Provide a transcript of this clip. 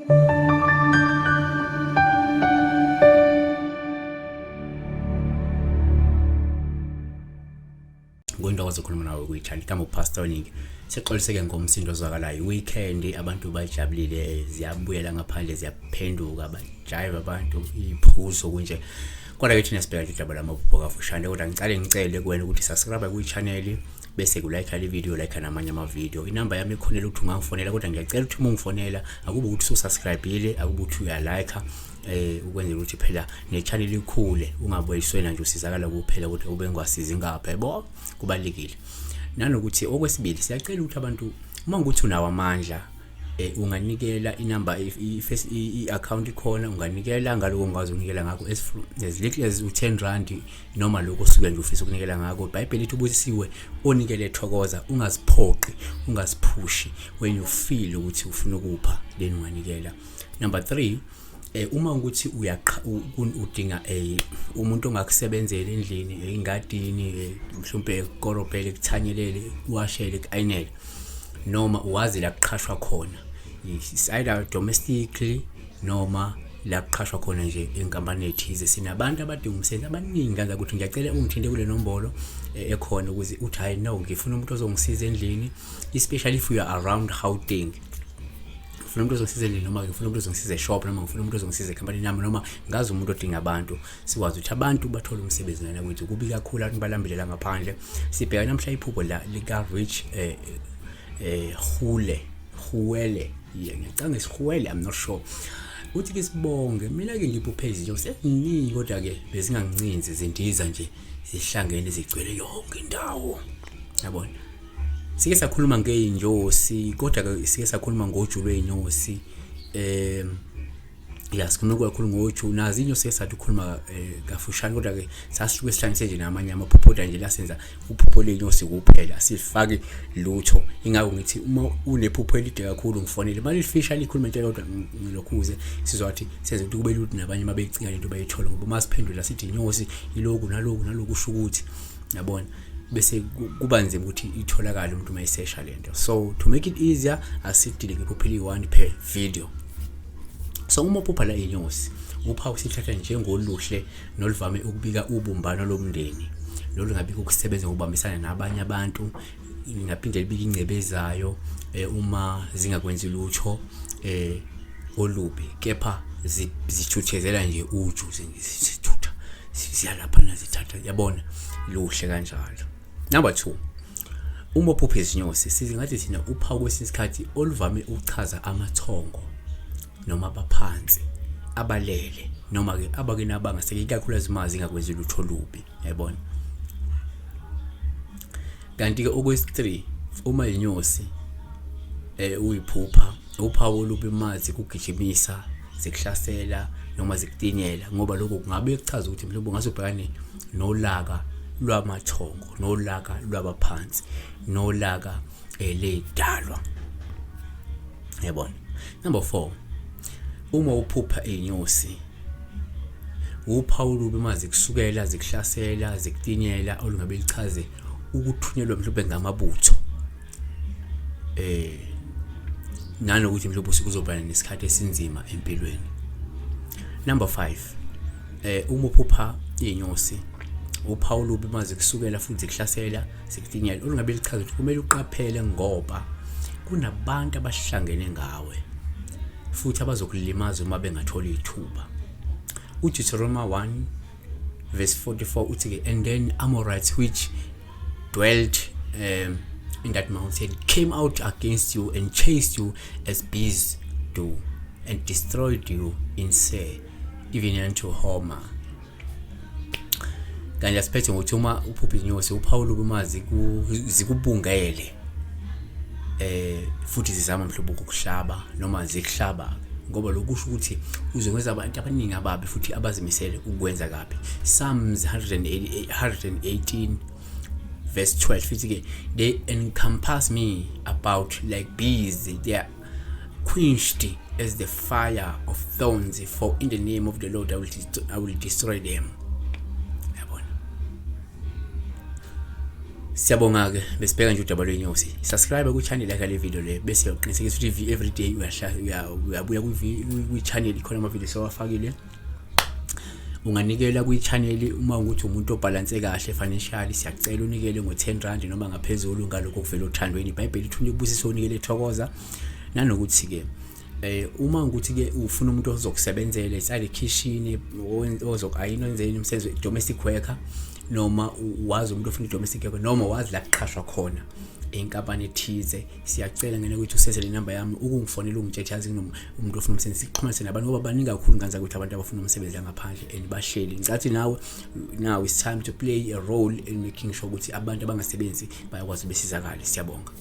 Kuyintokozo ukukhuluma nawe kwi-channel igama uPastor Ningi. Sixoliseke ngomsindo ozwakalayo. Weekend abantu bajabulile, ziyabuyela ngaphandle, ziyaphenduka, bajive abantu, iphuzo kunje. Kodwa ke thina sibheka nje udaba lamaphupho kafushane, kodwa ngicale ngicele kuwena ukuthi subscribe kwi-channel bese kulike le video, like namanye ama-video. Inamba yami ikhona ukuthi ungangifonela, kodwa ngiyacela ukuthi uma ungifonela akube ukuthi usubscribe-ile, akube ukuthi uyalike, ukwenzela ukuthi phela ne-channel ikhule, ungabuyiswena nje usizakala kuphela ukuthi ube ngwasizi ngapha, yabo, kubalekile. Nanokuthi okwesibili siyacela ukuthi abantu uma ukuthi unawo amandla, unganikela inamba, i-account ikhona, unganikela ngaloko ongakwazi ukunikela ngakho, as little as u-10 rand noma lokho osuke nje ufisa ukunikela ngakho. IBhayibheli lithi ubusisiwe onikele ethokoza. Ungaziphoqi, ungaziphushi. When you feel ukuthi ufuna ukupha, then unganikela. Number 3, uma ukuthi udinga umuntu ongakusebenzela endlini, engadini, mhlawumbe ekukorobhele, kuthanyelele, kuwashele, kuayinele, noma uwazi la kuqhashwa khona, it's either domestically noma la kuqhashwa khona nje enkampanini ethize, sinabantu abadinga umsebenzi abaningi kanza ukuthi ngiyacela ungithinte kule nombolo ekhona ukuze uthi hayi no, ngifuna umuntu ozongisiza endlini, especially if you are around Gauteng. Ngifuna umuntu ozongisiza endlini, noma ngifuna umuntu ozongisiza eshop, noma ngifuna umuntu ozongisiza ekhampanini yami, noma ngazi umuntu odinga abantu, sikwazi ukuthi abantu bathole umsebenzi lana kwethu. Kubi kakhulu abantu balambelela ngaphandle. Sibheka namhla iphupho la lika Rich Hule Huwele, yeah, ngiyacanga isihuwele, I'm not sure. Uthi ke sibonge, mina ke ngiphuphe izinto seziningi, kodwa ke bezingangincinzi, zindiza nje zihlangene zigcwele yonke indawo, yabona. Sike sakhuluma ngeyinyosi, kodwa ke sike sakhuluma ngoju lweyinyosi, ya, sikhuluma kakhulu ngoju nazi inyosi, esathi ukukhuluma kafushane, kodwa ke sasihluke sihlanganise nje namanye amaphupho nje la, senza uphupho leyinyosi kuphela, sifake lutho. Ingakho ngithi uma unephupho elide kakhulu ngifonele, uma lifisha likhuluma into eyodwa ngilokhuze sizwathi senze ukuthi kube lula nabanye uma beyicinga lento bayithola, ngoba uma siphendula sithi inyosi iloku naloku naloku kusho ukuthi, yabona, bese kuba nzima ukuthi itholakale umuntu uma esesha lento. So to make it easier, asidile ngephupho eliyi-one per video. So uma uphupha la inyosi, uphawu sithatha njengoluhle noluvame ukubika ubumbano lomndeni, lolu ngabika ukusebenza ngokubambisana nabanye abantu, lingaphinde libike ingcebezayo uma zingakwenzi lutho olubi, kepha zithuthezela nje uju, zithutha ziyalaphana, zithatha, yabona, luhle kanjalo. Number 2, uma uphupha izinyosi, sizingathi thina uphawu kwesinye isikhathi oluvame ukuchaza amathongo noma abaphansi abalele, noma ke abake nabangaseke, ikakhulukazi uma zingakwenzi lutho olubi, yabona. Kanti ke okwesi-3, uma inyosi uyiphupha, uphawu olubi mazi kugijimisa, zikuhlasela noma zikutinyela, ngoba lokho kungabe kuchaza ukuthi mhlawumbe ungase ubhekane nolaka lwamathongo, nolaka lwabaphansi, nolaka ledalwa, yabona. Number 4, uma uphupha inyosi, uphawu olubi mazi kusukela zikuhlasela, zikutinyela, olungabe lichaze ukuthunyelwa mhlawumbe ngamabutho, nanokuthi mhlawumbe usuke uzobhekana nesikhathi esinzima empilweni. Number 5, uma uphupha inyosi, uphawu olubi maze kusukela futhi zikuhlasela, zikutinyela, olungabe lichaza ukuthi kumele uqaphele ngoba kunabantu abahlangene ngawe futhi abazokulimaza uma bengathola ithuba. UDeuteronomy 1 verse 44 uthi ke, "And then Amorites which dwelt in that mountain came out against you and chased you as bees do and destroyed you in Seir, even unto Hormah." Kanti asiphethe ngokuthi uma uphupha inyosi, uphawu olubi mazi zikubungele, futhi zizama mhlobo ukukuhlaba noma zikuhlaba, ngoba lokhu kusho ukuthi uzokwenza abantu abaningi ababi futhi abazimisele ukwenza kabi. Psalms 118 verse 12 futhi ke, "They encompass me about like bees, they are quenched as the fire of thorns, for in the name of the Lord I will destroy them." Yabona. Siyabonga-ke, besibheka nje udaba lwenyosi. Subscribe ku-channel yakhe le video le, bese uqinisekisa ukuthi every day uyabuya kwi-channel, khona ama-video sewafakile. Unganikela kwi-channel uma ukuthi umuntu obhalanse kahle financially. Siyacela unikele ngo-R10 noma ngaphezulu, ngalokho kuvela othandweni. IBhayibheli lithi ubusise unikele ethokoza. Nanokuthi-ke uma ukuthi ke ufuna umuntu ozokusebenzela inside kitchen, ozoku-ayina, wenzeni umsebenzi, domestic worker, noma wazi umuntu ofuna i-domestic worker, noma wazi la kuqhashwa khona inkampani ethize, siyacela ngene ukuthi usese le namba yami, ukungifonela, ungitshele, yazi umuntu ofuna umsebenzi, sixhumanise nabantu, ngoba baningi kakhulu nganza ukuthi abantu abafuna umsebenzi ngaphandle and bahleli. Ngicathi nawe, now it's time to play a role in making sure ukuthi abantu abangasebenzi bayakwazi besizakale. Siyabonga.